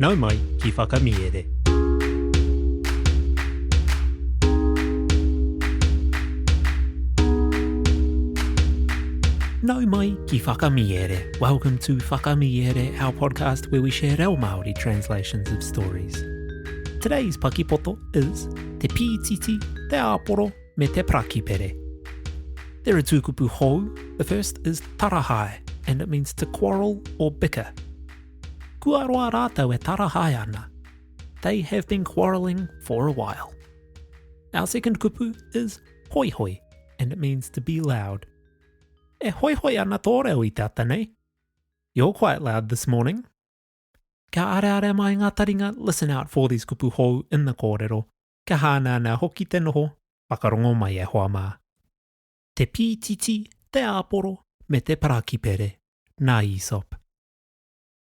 Nau mai ki Whakamiere. Nau mai ki Whakamiere. Welcome to Whakamiere, our podcast where we share reo Māori translations of stories. Today's pakipoto is Te Pītiti, Te Āporo me Te Parakipere. There are two kupu hou. The first is tarahae, and it means to quarrel or bicker. Kua roa rātou e tarahae ana. They have been quarrelling for a while. Our second kupu is hoihoi, and it means to be loud. E hoihoi ana tō reo i te ata nei. You're quite loud this morning. Kia areare mai ngā taringa, listen out for these kupu hou in the kōrero. Kia hāneanea hoki te noho, whakarongo mai e hoa mā. Te pītiti, te āporo, me te parakipere, nā Aesop.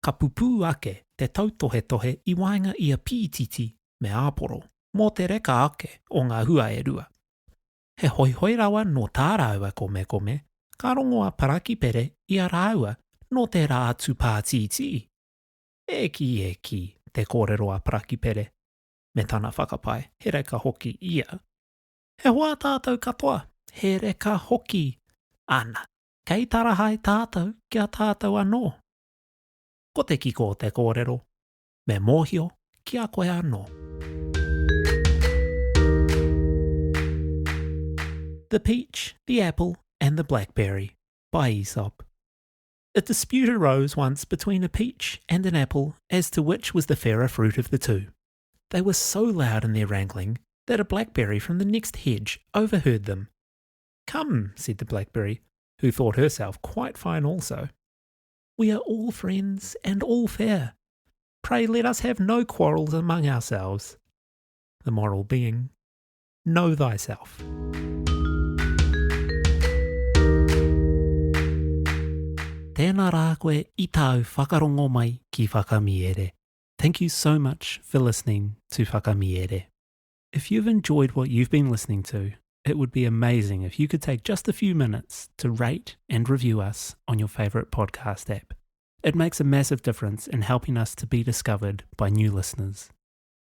Ka pupū ake te tautohetohe i waenga i a Pītiti me Āporo mō te reka ake o ngā hua e rua. He hoihoi rawa nō tā rāua komekome, ka rongo a Parakipere i a rāua nō tērā atu pātītī. E kī, e kī, te kōrero a Parakipere, me tana whakapae, he reka hoki ia. He hoa tātou katoa, he reka hoki. Ana, kei tarahae tātou ki a tātou anō. Ko te kiko o te kōrero, me mōhio ki a koe anō. The Peach, the Apple and the Blackberry by Aesop. A dispute arose once between a peach and an apple as to which was the fairer fruit of the two. They were so loud in their wrangling that a blackberry from the next hedge overheard them. Come, said the blackberry, who thought herself quite fine also. We are all friends and all fair. Pray let us have no quarrels among ourselves. The moral being, know thyself. Tēnā rā koe i tāu whakarongo mai ki Whakamiere. Thank you so much for listening to Whakamiere. If you've enjoyed what you've been listening to, it would be amazing if you could take just a few minutes to rate and review us on your favourite podcast app. It makes a massive difference in helping us to be discovered by new listeners.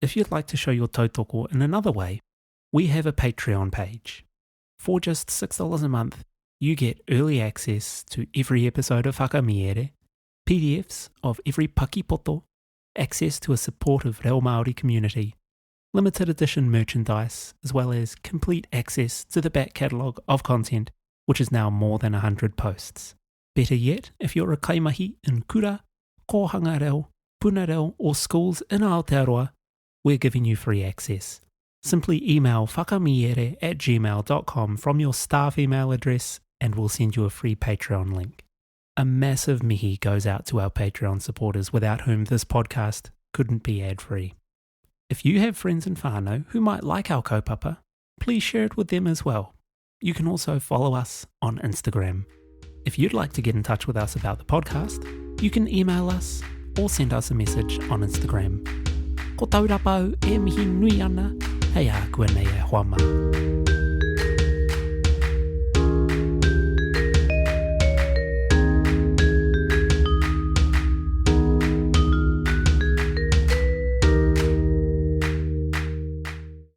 If you'd like to show your tautoko in another way, we have a Patreon page. For just $6 a month, you get early access to every episode of Whakamiere, PDFs of every pakipoto, access to a supportive Reo Māori community, limited edition merchandise, as well as complete access to the back catalogue of content, which is now more than 100 posts. Better yet, if you're a kaimahi in kura, kōhanga reo, puna reo or schools in Aotearoa, we're giving you free access. Simply email whakamiere at gmail.com from your staff email address and we'll send you a free Patreon link. A massive mihi goes out to our Patreon supporters without whom this podcast couldn't be ad-free. If you have friends and whānau who might like our kaupapa, please share it with them as well. You can also follow us on Instagram. If you'd like to get in touch with us about the podcast, you can email us or send us a message on Instagram. Ko Taurapa au e mihi nui ana, hei a koe nei e hoa mā.